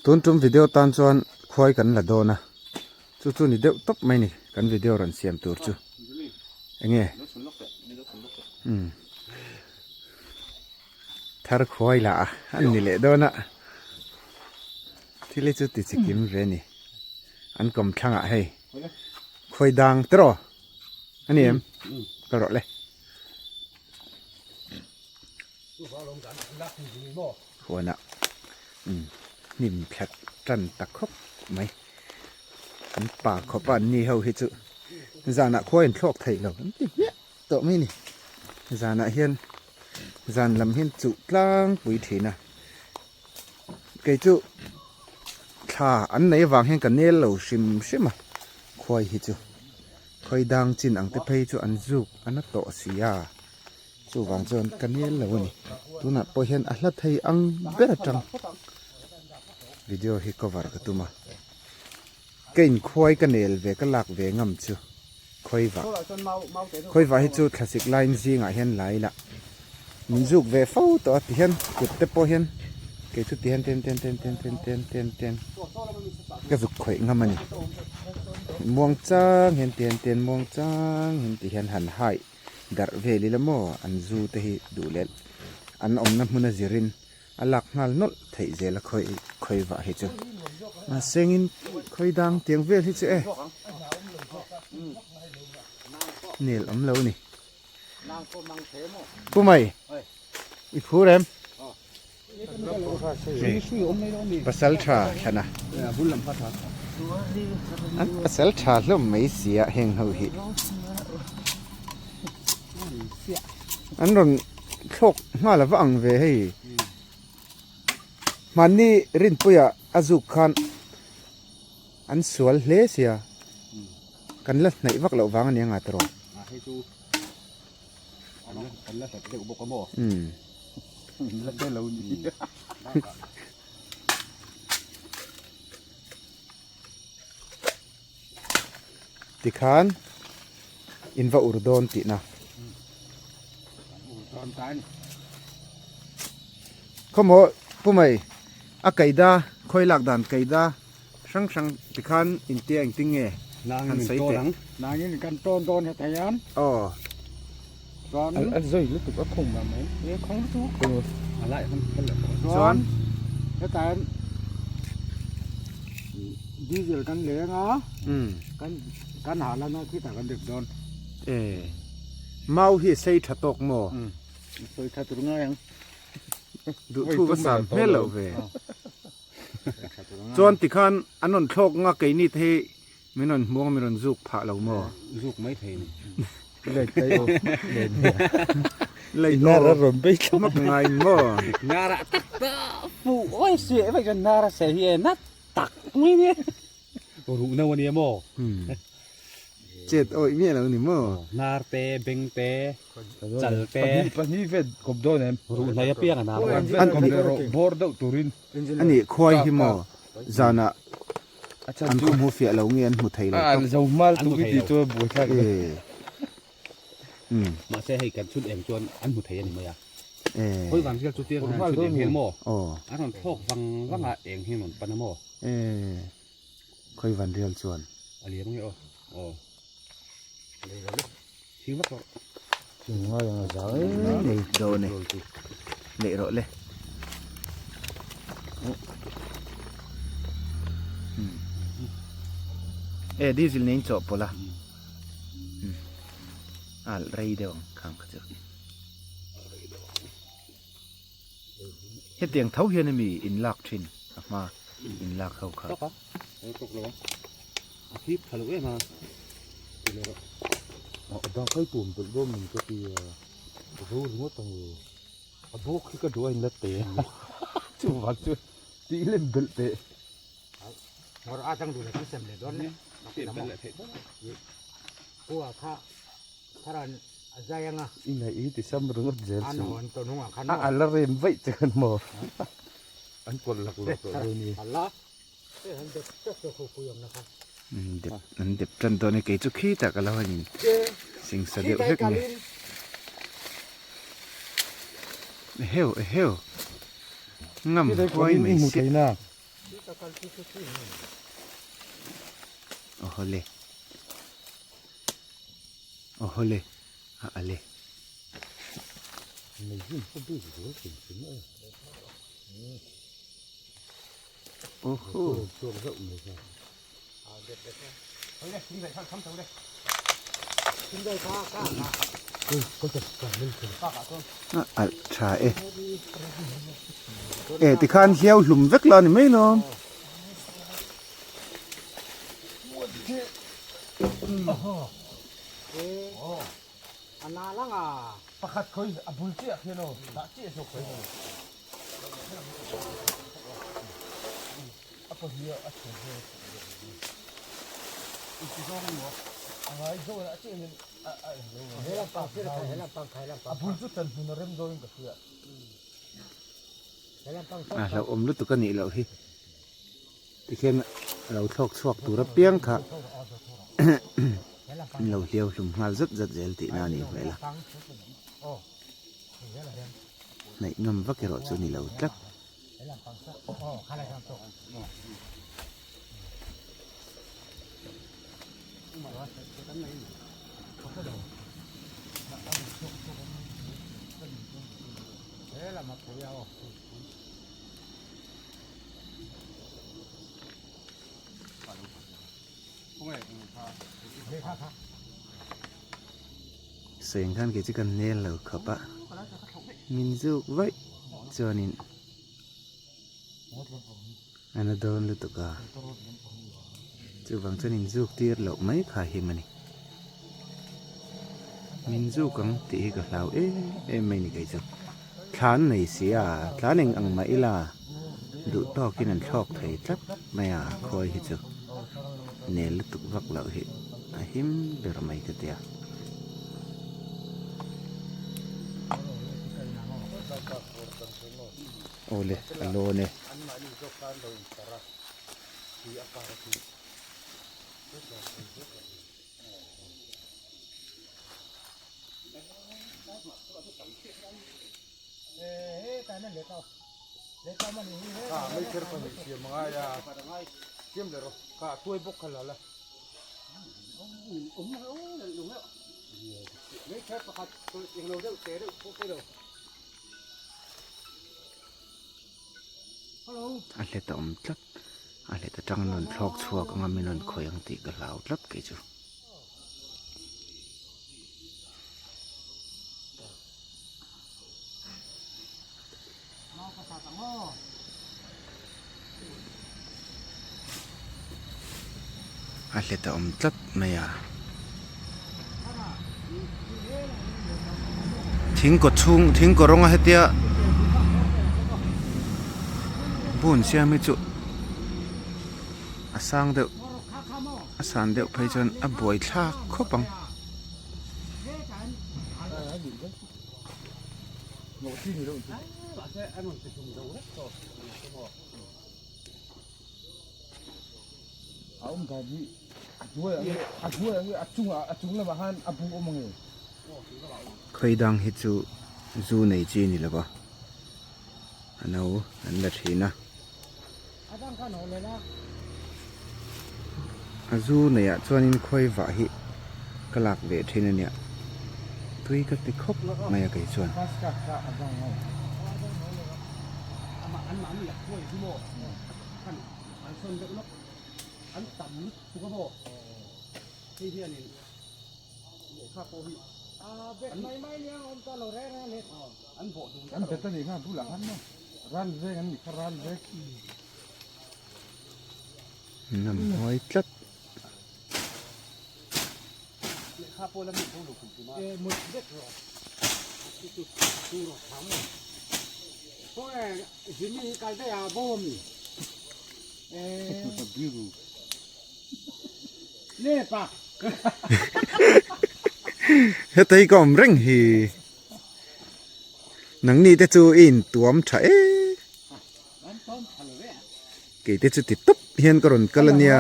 Tun tum video tan chuan khuai kan la dawn a, chu chu ni deuh tawp mai ni kan video rawn siam tur chu. Enge? Umm. Thar khuai lah a an ni leh dawn a, thil hi chu ti chi kim ve ni. An kawm thlangah hei khuai dang te rawh a ni em? Ka rawh le. Huanah hnim thla tan ta khawp mai. An pa khawp a an ni ho hi chu zanah khua in thlawk theih lo an ti hmiah tawh mai a ni. Zanah hian zan lam hian chuh tlangpui thin a. Kei chu thla an nei avang hian ka nel lo hrim hrim a khuai hi chu khawi dang chin ang te phei chu an zuk a na tawh si a chuvang chuan ka nel lo a ni tunah pawh hian a hla thei ang ber atang video hi cover ka tum a ka inkhuai ka nel ve ka lak ve ngam chu khawi vah khawi vah hi chu thlasik laiin zingah hian lai lah min zuk ve fo tawh a tihian kut te pawh hian kei chu tihian ten ten ten ten ten ten ten ten ka zuk khawih ngam a ni muang chang hian ten ten muang chang hian tihian han hai darh vel ila maw an zu te hi duh leh an awmna hmuna zirin A lak nghal nawlh theih zel a khawi khawi vah hi chu mahsengin khawi dang tiang vel hi chu e nel awm lo ni Pu Mai i phur em pasal tha thlana an pasal tha hlawm mai sia heng ho hi an rawn thlawk nghal a va ang ve hei hmanni rinpuia a zuk khan an sual hle sia kan la hnaih vak loh vang a nia ngah tawh Tikhan in va ur dawn tihna. Khawmaw Pu Mai a kaida khawi lak dan kaida hrang hrang tikhan intia engtin nge han sawi teh. Nangin kan tawn dawn heta hian. Aw. Chuan a zawi lutuk a khawng mah mai. E khawng lutuk. A lai han phel leh pawh. Chuan hetah hian diesel kan leng a. Kan kan hah lana khitah kan rep dawn. E mau hi sei tha tawk maw? Sawi tha tur ngai ang. Duhthu va sam hmel loh ve. Chuan tikhan an rawn thlawk nga keini te hi Min rawn hmuang min rawn zuk phah lo maw? Zuk mai thei ni. Lei tei o. Lei Nara rawn bei thlap. Mak ngai maw? Nara tak ta fu oi se vai kan nara se hi na tak mai ni. Ru no ani maw? Chet oi mi lo ni maw? Nar te beng te chal te. Pahnih vet kawp dawn em? Ru hnai apiang ana. An kawp leh rawh bawr deuh turin. Ani khuai hi maw zanah an khaw hmu fiah lo nge an hmu thei lo tawp. An zo hmal tuk i tih chu buai thlak e. Mahse hei kan chhun eng chuan an hmu thei a ni mai a. Khawi vang rial chu tir an chhun eng hian maw an rawn thlawk vang vang a eng hi an rawn pan a maw. Khawi van rial chuan. A liam nge aw. Aw. Thing vak rawh. Thing ngai ang a zau em nei dawn e. Neih rawh le. E diesel nen chawh pawlh a. A rei deuh ang khang kha chu. Hetiang tho hian ami in lak thin a hma in lak ho kha. Tawk a, a tawk lo a, a thip tha lo em a. A dang khai tuam belh dawn min ka ti a, a zo ringawt ang e. A bawk hi ka duh a in la te a, chuvang chu tih lem belh teh. Ngawr a tang duh leh chu sem leh dawn le. Sem belh leh theih dawn. Kua kha tharan a zai anga. I ngaih i ti sam ringawt zel chu. An hawn tawh hnungah khan maw. A la rem vaih che khan maw. An kawlh lak lawk tawh dawn i. Ala. Hei han dep tep tawh khaw pui awmna kha. Dep an dep tan dawn e kei chu khitah ka lo han in singsa deuh hlek ni. Eheu eheu ngam huai mai si. Awhawle Awhawle a ale. Awhaw. A alh tha e. E tikhan hliau hlum vek la ni mai lawm. Pakhat khawi a bul chiah khian aw dah chiah zawk khawi. A pahnih a chhun hi A hlauhawm lutuk a nih loh hi tikhian a lo thlawk chhuak tur apiang kha an lo hliau hlum nghal zat zat zel tihna a nih hmel a hnaih ngam vak erawh chu a ni lo tlat. Seng khan kei chu ka nel lo khawp a min zuk vaih chuanin a na dawn lutuk a chuvang chuan inzuk tir loh mai kha him a ni min zuk ang tih hi ka hlau em em mai ni kei chu thlan nei si a tlan eng ang mah ila duh tawkin an thlawk thei tlat mai a khawi hi chu nel lutuk vak loh hi a him ber mai ka tia. Awle a lawn e. A hlet a awm tlat a hlet atang an rawn thlawk chhuak anga min rawn khawih ang tih ka hlau tlat kei chu. A hlet a awm tlat mai a. Thing kaw chhung thing kaw rawnga hetia bun siam hi chu a sang deuh a san deuh phei chuan a buai thlak khawp ang. Khawi dang hi chu zu nei chi a ni lo va a no an la thin a a zu nei ah chuanin khawi vah hi ka lak ve thin a nia tui ka ti khawp mai a kei chuan. An tam lutuk a maw? Hei hianin lehkha pawh hi an bawh dun An bet a nih kha bulah khan maw? Ral veng an nih kha ral veng. Ngam huai tlat. Lehkha pawh la mi tho lo kum kum a. Hetei ka awm reng hi nangni te chu i intuam tha e kei te chu ti tawp hian ka rawn kal ania.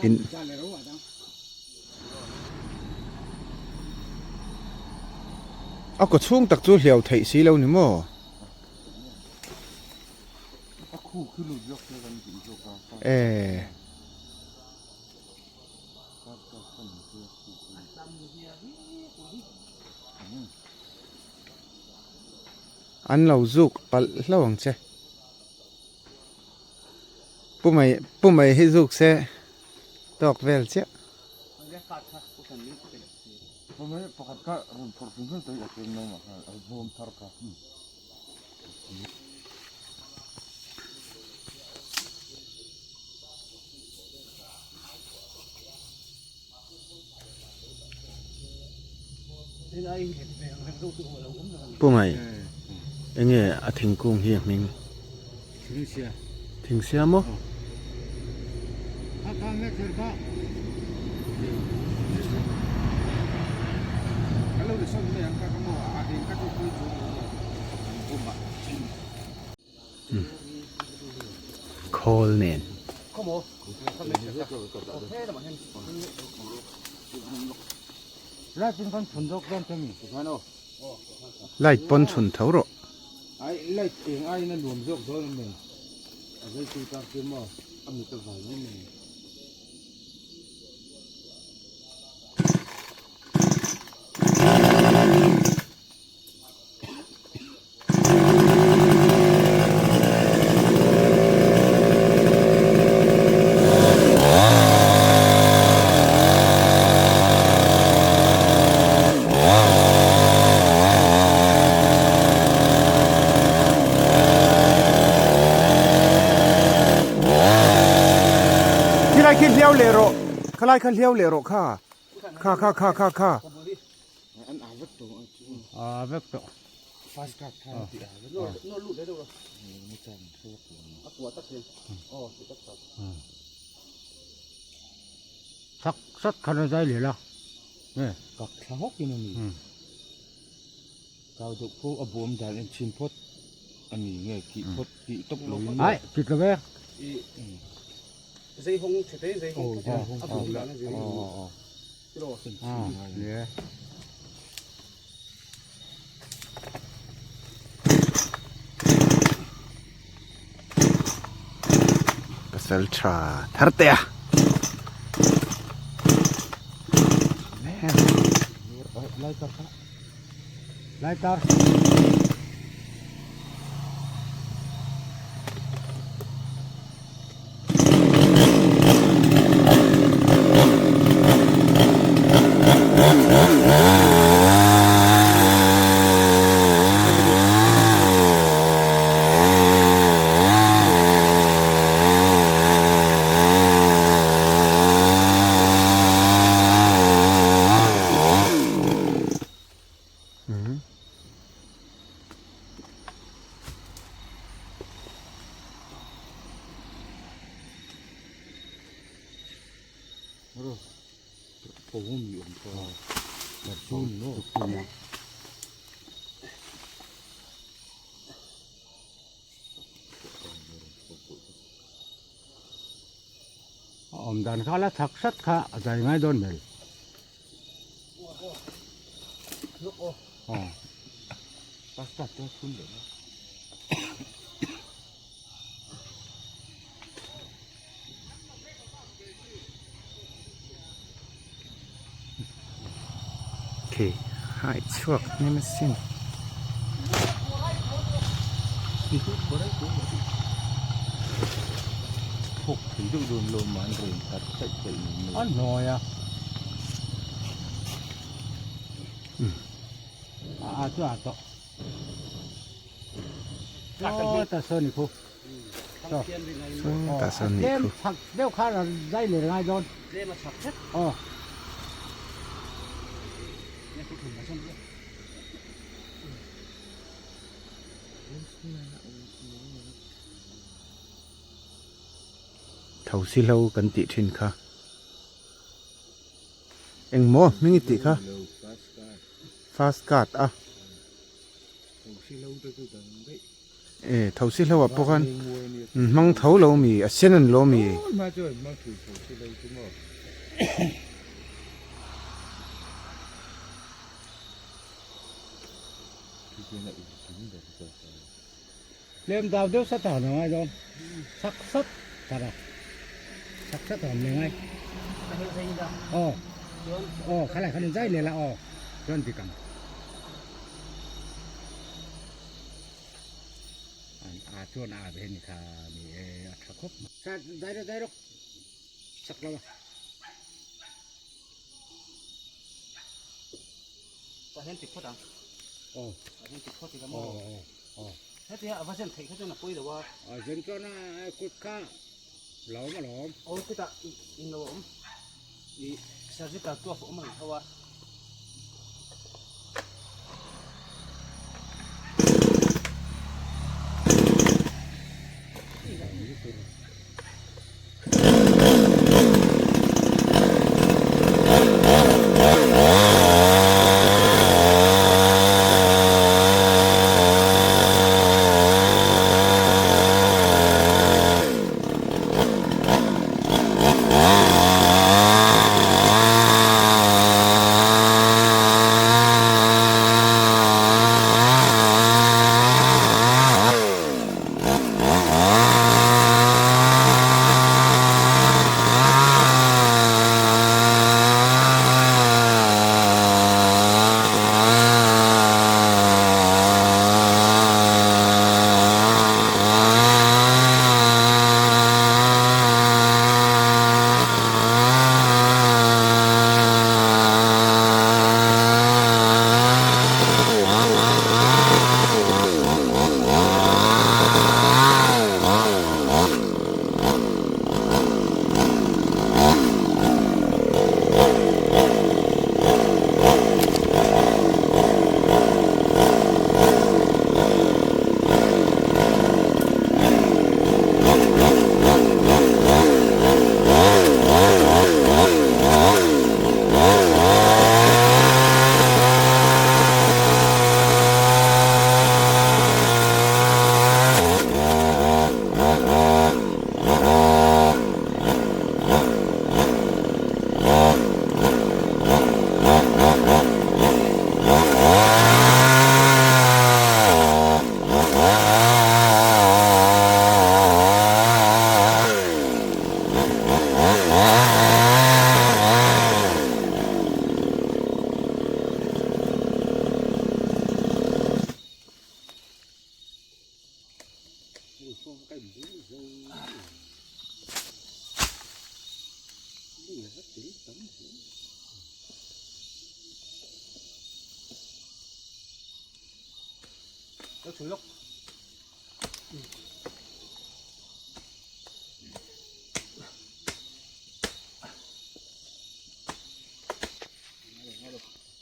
In A kaw chhung tak chu hliau theih si lo ni maw? E. An lo zuk palh hlauh ang che. Pu mai pu mai hi zuk se tawk vel chiah. Pu Ngai, enge a thingkung hi a hming? Thingsia. Thingsia maw? Khawl nen. Light pawn chhun tho rawh. Khilai khi hliau leh rawh khalai kha hliau leh rawh kha kha kha kha kha kha. A vek tawh. Sak sat khan a zai leh la nge kak thla hawk in a ni kau deuh pawh a bawm dan en chhin phawt a ni nge tih phawt tih tawp lo in ai tih tawp e Zei hawng thete zei hawng a bawm dan a zir le Pasal tha thar teh a. Lighter. A awm dan kha la chak hrat kha a zai ngai dawn hmel. Khi hai chhuak hnem asin. A hnuai a. A chu a tawh. Saw ta saw ni khu. Saw ta saw ni khu. Chak deuh khan a zai leh ngai dawn. Tlem a chak hret. Aw. Tho si hlo kan tih thin kha. Engmaw hming i tih kha? Fast card a. E thosi hlo ah pawh khan an hmang tho lo mi a sen an lo mi. Lem dau deuh sat a ngai dawn sak sat tar a sak sat a awm leh ngai aw aw khalai khan in zai leh la aw chuan dik ang a chuan a ve ni kha ni e a tha khawp mai dai rawh dai rawh sak lo a. Tah hian ti phawt ang. Aw. Tah hian ti phawt ila maw? Aw aw aw. Hetia a va zen theih kha chuan a pawi lo a. A zen chuan a kut kha lawm a lawm. Aw chutah in lo a awm. I surgical glove a awm ang tho a.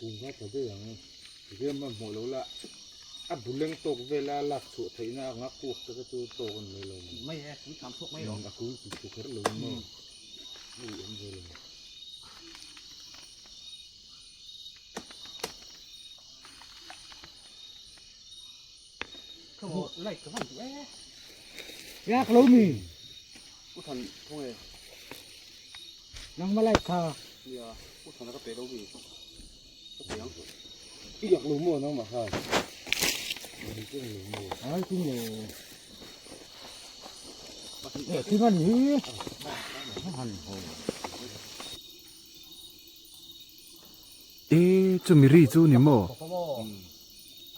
Kum kha tha deuh ang riam a hmuh loh la a bu leng tawk vela lak chhuah theihna anga kuak te kha chu tawk a ni mai lo mai e tui tham chhuak mai lo a kul ti chhuak kher lo maw a ui awm ve lo ka maw light ka van duh e yak lo mi u than thung e nangma light kha nia u than a ka pe lo mi ka pe ang i yak lo maw nangma kha ai tin le thing ani hi han ho E chumi ri chu ni maw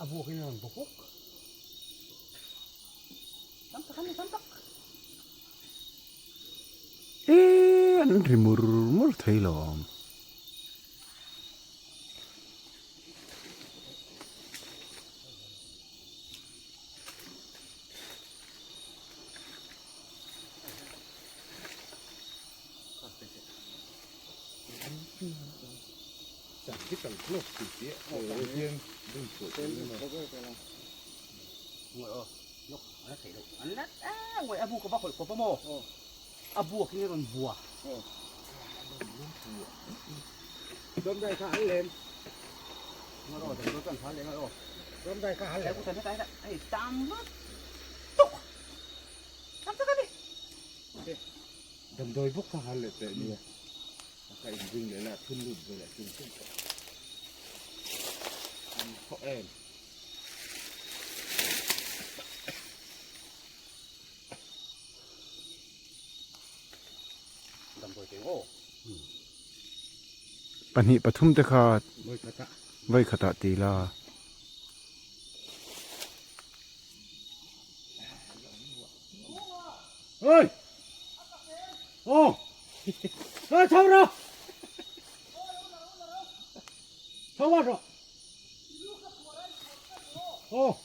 a buak in a rawn bawk bawk tam tak ani tam tak E an ri mur mur thei lo awm. A buak in a rawn bua. Dawmdai kha hal lem. Ngawt aw, damdawi chuan hal lem aw. Dawmdai kha hal lem. Hei tam vat. Damdawi bawk kha hal leh teh nia. Ka inring leh la thun lut ve leh chung chung tawh. An khaw em. Damdawi teng aw. Pahnih pathum te kha vawi khatah ti la. Ôi! Ô! Ê, chho rồi! Chho vào rồi! Ô!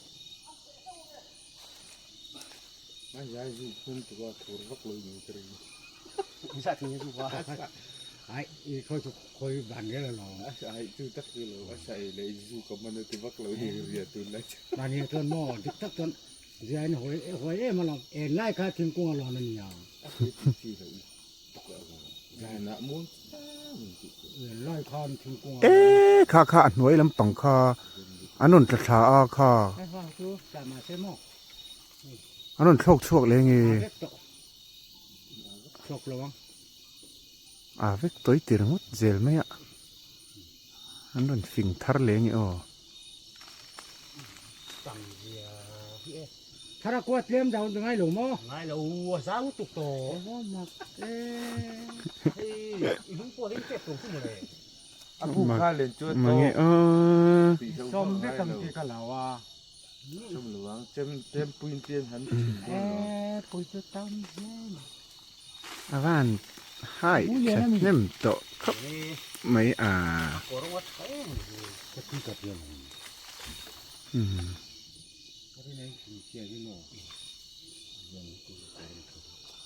Ai zai zu phun tu a thur vak lo ni ka ring. Sa thing zu qua. Ai, i khoi chu khoi ban cái là nó. Ai chu tak chu lo a sai le zu ka man ti vak lo ni ria tun lai. Ban hi chuan maw dik tak chuan ziain hawi hawi em alawm en lai kha thingkung a lawn a nia. En lai khan thingkung a lawn. E kha kha a hnuai lampang kha an rawn tla thla a kha. An rawn thlawk chhuak leh nge. Thlawk lo ang. A vek tawi tir ngawt zel mai a. An rawn fing thar leh nge aw. Thar a kuat tlem dau ngai lo maw? Ngai lo, a zau lutuk tawh. Aw mak e. Hei, i lung pawh hi chet tawh chu mawle. A bu kha len chuan Mang nge aw. Sawm vek ang tih ka lo a. Sawm lo ang, chem chem puin te an han thin dawn lo. E pui chu tam hle mai. A van hai tha hnem tawh khawp mai a.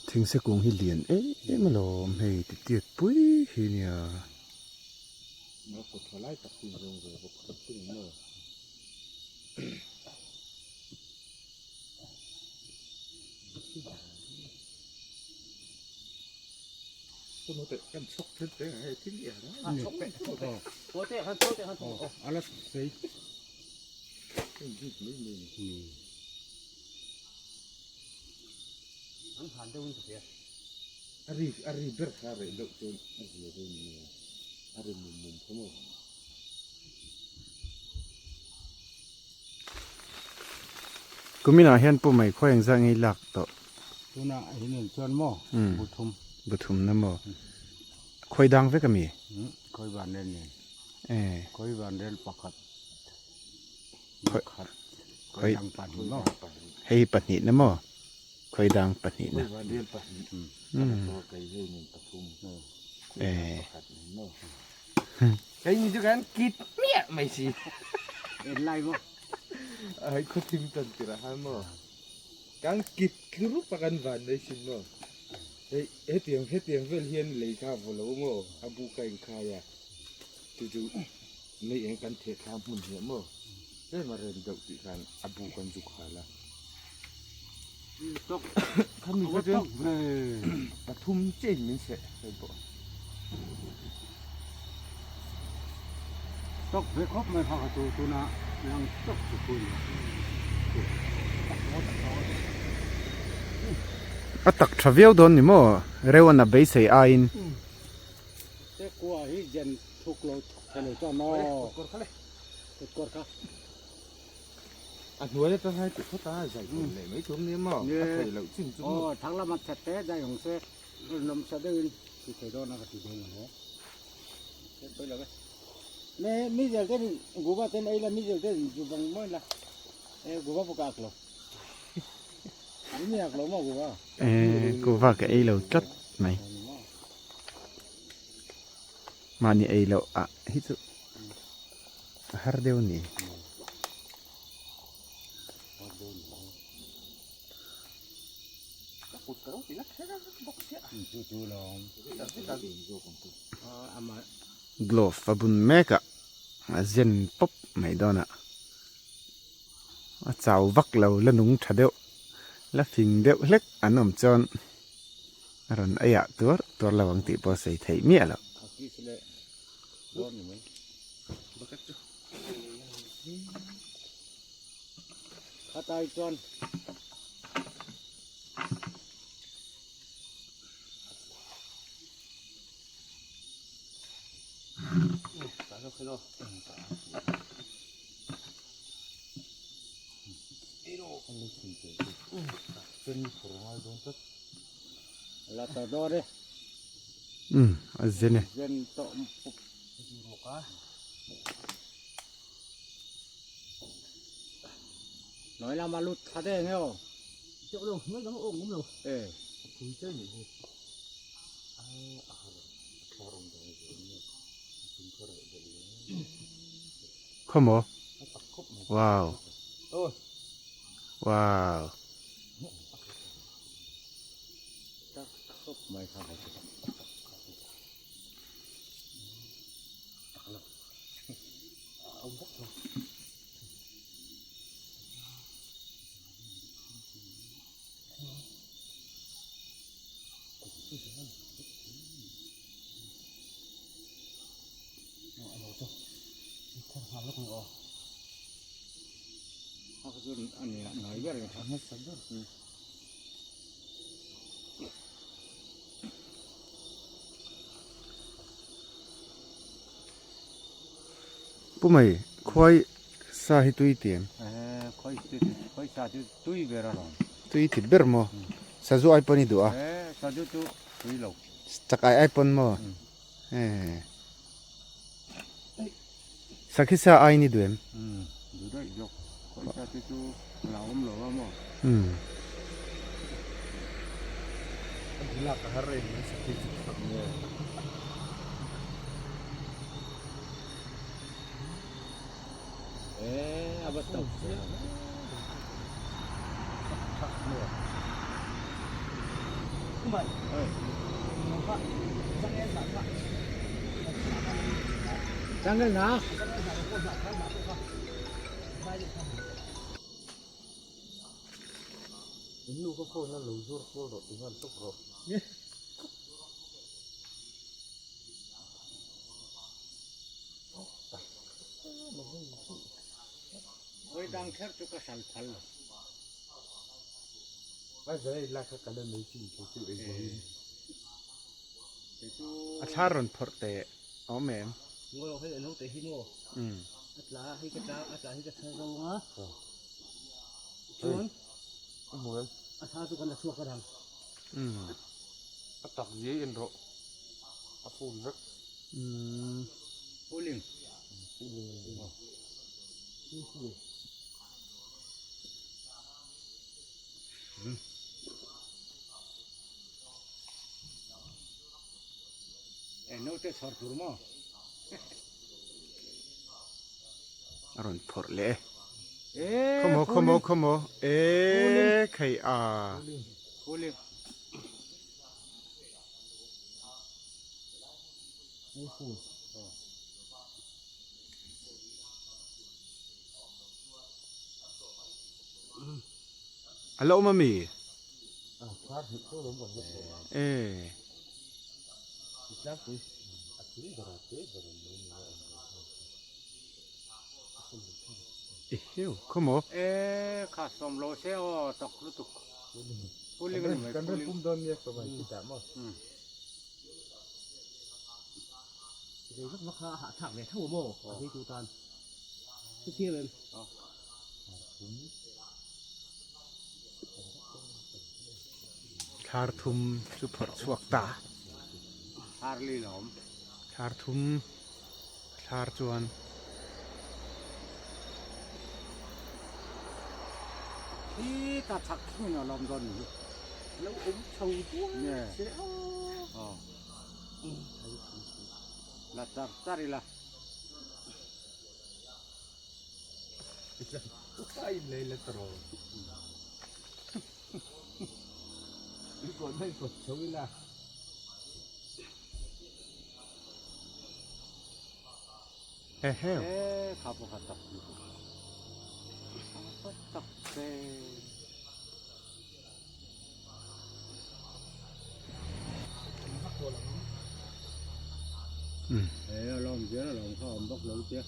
Thingse kung hi lian em em alawm hei ti tiat pui hi nia. Kuminah hian pu mai khawi engzah ngei lak tawh. Tunah hian chuan maw buthum. Buthum na maw. Khawi dang vek ami? Khawi van rel nen. Khawi van rel pakhat. Pakhat. Khawi dang pahnih maw. Hei pahnih na maw. Khawi dang pahnih na. Khawi van rel pahnih. Kei ni chu kan kit miah mai si. En lai maw. Ai khaw thim tan tirah han maw. Kan kit tlurup a kan van mai sin maw. Hei hetiang hetiang vel hian lei kha vaw lo maw a bu ka inkhai a chu chu mei eng kan theh thla hmun hiah maw tlem a rem deuh tih khan a bu kan zu khal a. Khami kha chuan pathum chiah in min seh hei pawh. Tawk ve khawp mai kha kha chu tuna lang tawk chu pui ni. A tak tha viau dawn ni maw reuan a beisei aiin. Te kua hi zen thuk lo thuk thei lo chuan maw. Kut kawr kha. A hnuai atang hai tih phawt a zai tawn leh mai tur nia maw a theih loh chin chu maw. Aw thang lama that te zai awm se rinawm sa deuhin ti thei dawn a ka ti dawn lo. Me mi zel ten guva ten ei la mi zel ten zu bang mawi la e guva pawh ka ak lo. Mi ak lo maw guva. E guva ka ei lo tlat mai. Mahni ei loh ah hi chu a har deuh a ni. Glove a bun mek a, a zen pawp mai dawn a, a chau vak lo la nung tha deuh la fing deuh hlek an awm chuan a rawn ei ah tuar tuar lo ang tih pawh a sawi theih miah loh. La ta do re. Um a zen e. Zen to pup. Nói là mà lụt thật đấy nghe không? Chỗ đâu, mới dám ôm cũng được. Ê. Come on. Wow. Ôi. Wow. Mày không phải. Nói biết rồi. Pu mai khuai sa hi tui tiam. Ê, khơi khơi sa chú tui về rồi. Tui thịt ber mo. Sa zu ai pon i du a. Ê, sa chú chú tui lâu. Chak ai ai pon mo. Ê. Sakhi sa ai ni du em. Ừ, đủ đấy, được. Khơi sa chú chú là ôm lỗ mà. Um. Lak a har em mai sakhi chu thak nge. Ê, à bắt đầu. Sang cái nào? In nu ka phone a lo zur kual rawh ti ngan tuk rawh. Ôi đang khép cho cái sản phẩm. A zai lak a kala mai chin chu chu ei zawin. A thar ron phor te awm em. Ngồi đâu hay nó te hi mo. Um. Atla hi ka tla atla hi ka tha zo nga. Chuan Mual a tha chu kan la chuak ka dang. Um. a tak ye in rawh. A phone vek. Um. Pulling. Ê, nó te chor tur mo. A ron phor le. Ê, Come on, come on, come on. Ê khai a. Pulling. A lo ma mi. A thar hi ko rom kon. Ê. Ê hiu, come on. Ê, khá som lo xe ô, tóc lúc tục. Pulling này Kan ran pum don nia pa mai chi ta mo. Rồi rất mắc hạ thẳng này thâu mồ ở đây chú tan. Cái kia em. Thar thum chu phor chuak ta. Harley lắm. Thar thum thar chuan Khi ta chắc khi nó làm đòn. Lâu ống sâu quá. Nè. Sẽ Ờ. Là tar tari la. Ai lei le tro. I ko nai ko chawila. he he. Ê, khá bộ khá tóc. Tóc tê. Um. Ê, lom chứ, lom không bốc lom chứ.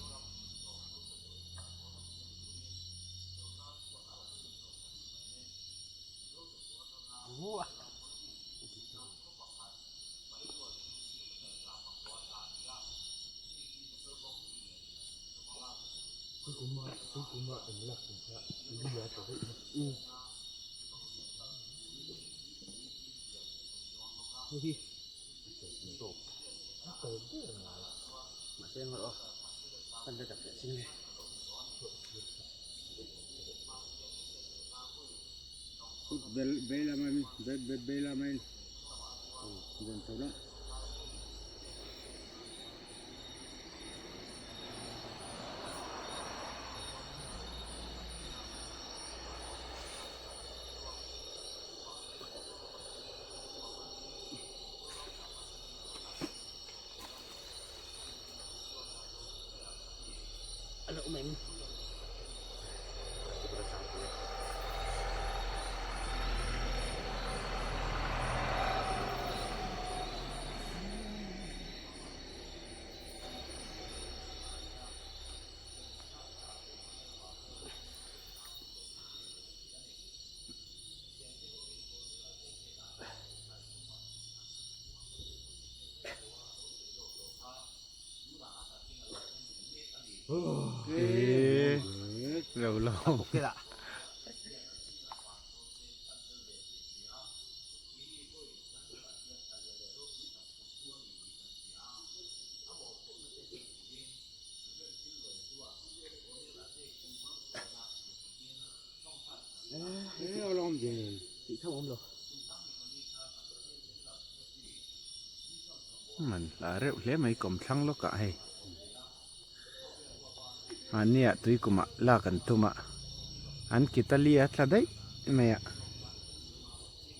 Lo lo. Man hla reuh hle mai kawmthlang lawkah hei. Mahnia tui kumah lak an tum a, an kit a li a tla daih mai a,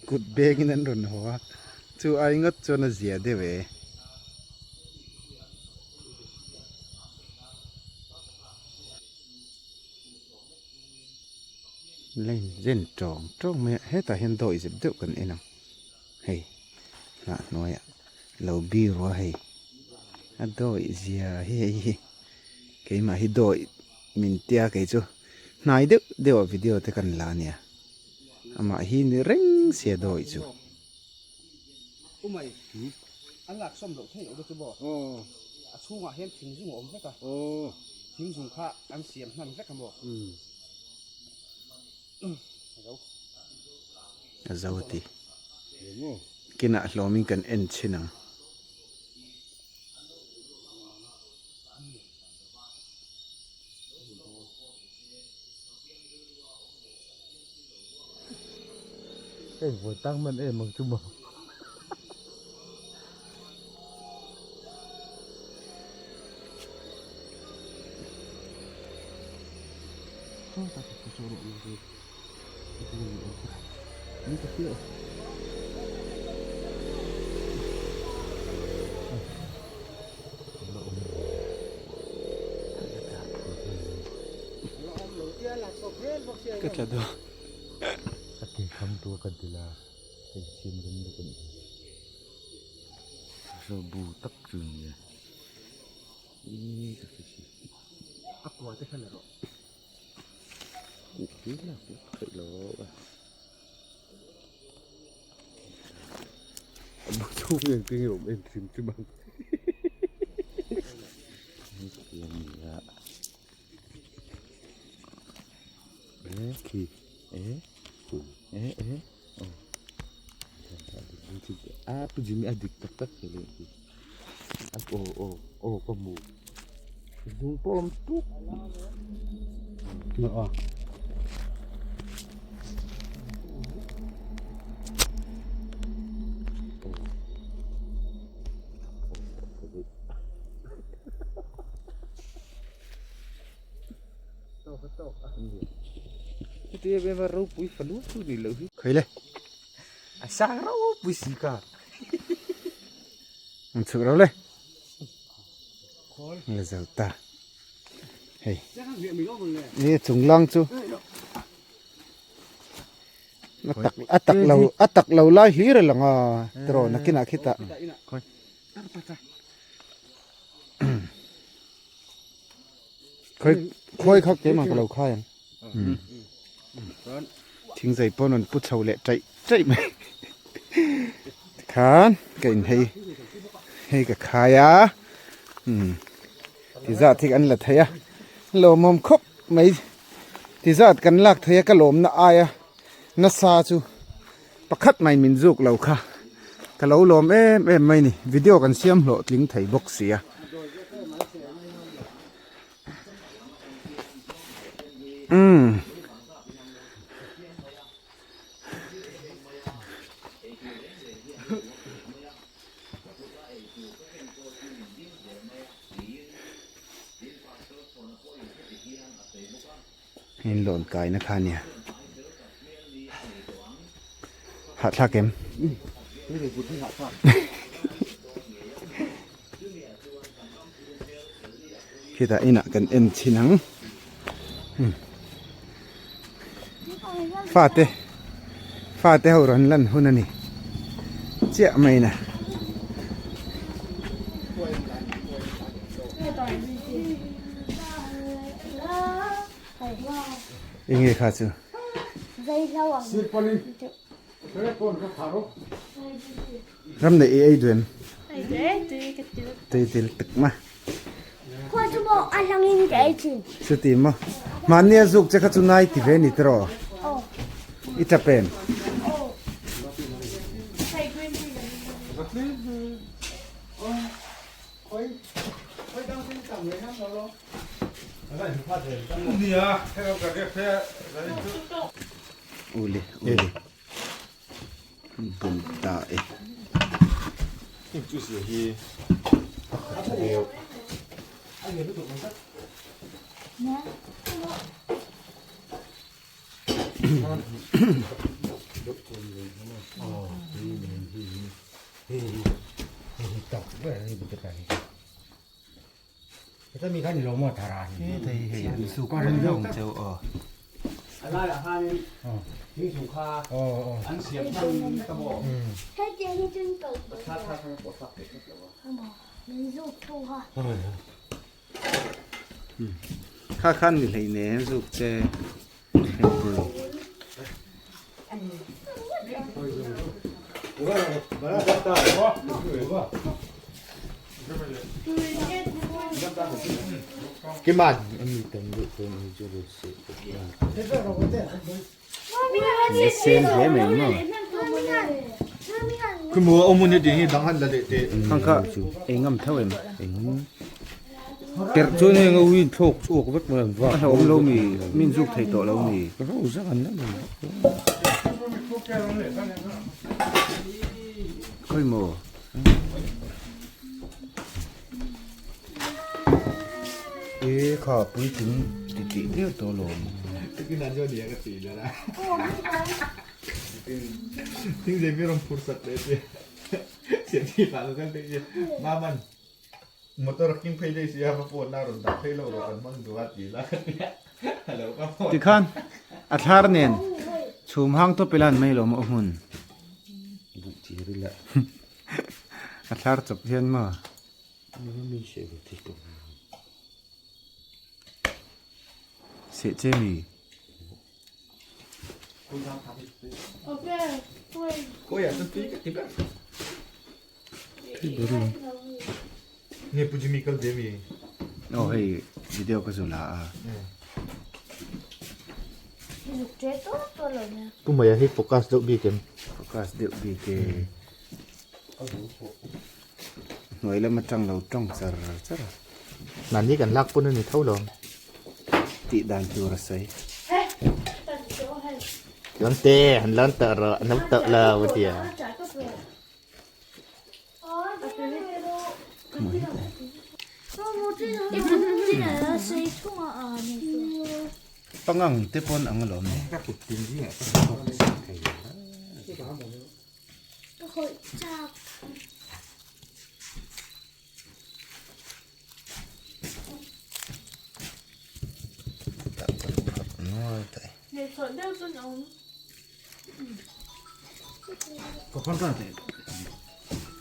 kut bengin an rawn haw a, chu ai ngawt chuan a zia deuh e. Line zen tawng tawng mai a, hetah hian dawih zep deuh kan en ang hei hnah hnuaiah lo biru a hei a dawih zia hi hei hi keimah hi dawih min tia kei chu hnai deuh deuh ah video te kan la ania amah hi ni reng sia dawih chu. A zo a ti. Kinah hlawmin kan en chhin ang. Hei vawi tang man em ang chu maw. Ka tla dawn. A ti kham tur ka ti la hei siam rem bawk a nih hi. Saw bu tak chu a ni e. Ih ka hre si. A kua te kha la rawh. Kuh hi la kuh theih lo a. A bu chhung hi engtin nge awm em hrim hrim ang. Heti a ni a. E khi e e e aw a pu Jimmy a dik tak tak hle khi aw aw aw ka hmu zung pawh awm tuk aw Heti em em a ropui fanu chu ni loh hi. Khawi le. A sang ropui si ka. Ang chhuk ro le. La zo ta. Hei. Ni chung lang chu. A tak a tak lo a tak lo lai hlir a lang a. Tiraw nakinah khitah. Khawi khawi kha keimah ka lo khai ang. Thingzai pawn rawn pu chho leh taih taih mai. Tikhan ka in hei hei ka khai a. Ti zah thik an la thei a. Lawmawm khawp mai ti zat kan lak thei a ka lawmna aia nasa chu pakhat mai min zuk lo kha ka lo lawm em em mai ni video kan siam hlawh tling thei bawk si a. Umm. In lawn kaina kha ania hahthlak em khitah inah kan en chhin ang fate fate ho rawn lan hun a ni chiah mai na. Enge kha chu ram nei i ei duem tui til tuk ma chuti maw mahni a zuk che kha chu nai ti ve ni tiraw i tap em. Ule ule bun ta e. Kha khan ni hlei nen zuk che Sen hle mai maw Khang kha ei ngam tho em Terh chuan heng a ui thlawk chhuak vek mai an vak. A hlauhawm lo mi, min zuk thei tawh lo mi. Ka hlau zak an la ni. Khawi maw? E kha puitling ti tih viau tawh lawm. Tikhan a thlar nen chhum hang tawp ila an mai lo maw hmun a thlar chawp hian maw seh che mi. Aw hei video ka zu la a. Pu Maya hi focus deuh bik em? Focus deuh bik e. Hnuai lam atang lo tawng char char a. Mahni kan lak pawn a ni tho lo. Tih dan tur a sawi. Lan te, han lan tawh rawh, an lo tawh lo a ti a. Pangang te pawn ang alawm ni.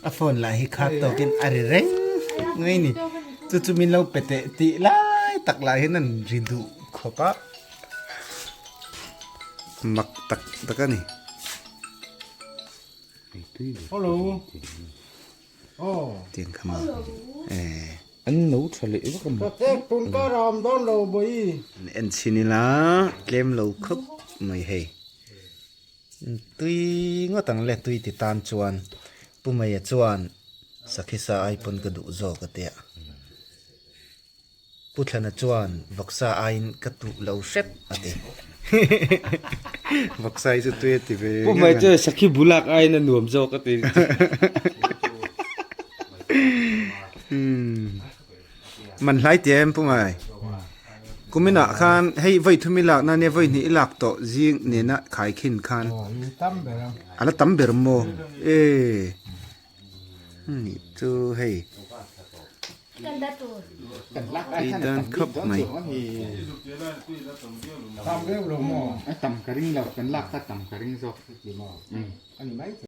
A phone lah hi khat tawkin a ri reng mai ni chu chu min lo pe teh tih lai tak lah hian an ri duh khawp a mak tak tak a ni. Tiang kha maw eh. An no tha leh vak a maw. En chhin ila tlem lo khawp mai hei. Tui ngawt ang le tui ti tan chuan Pu Maia chuan sakhi sa ai pawn ka duh zawk a tia. Pu Thlana chuan vawksa aiin ka tuh lo hrep a ti. Vawksa hi chu tui a ti ve Pu Mai chuan sakhi bulak aiin a nuam zawk a ti. Man hlai ti em Pu Mai? Kuminah khan hei vawi thum i lak na nia vawi hnih i lak tawh zing nena khai khin khan a la tam ber maw? E. Nih chu hei tui dan khawp mai.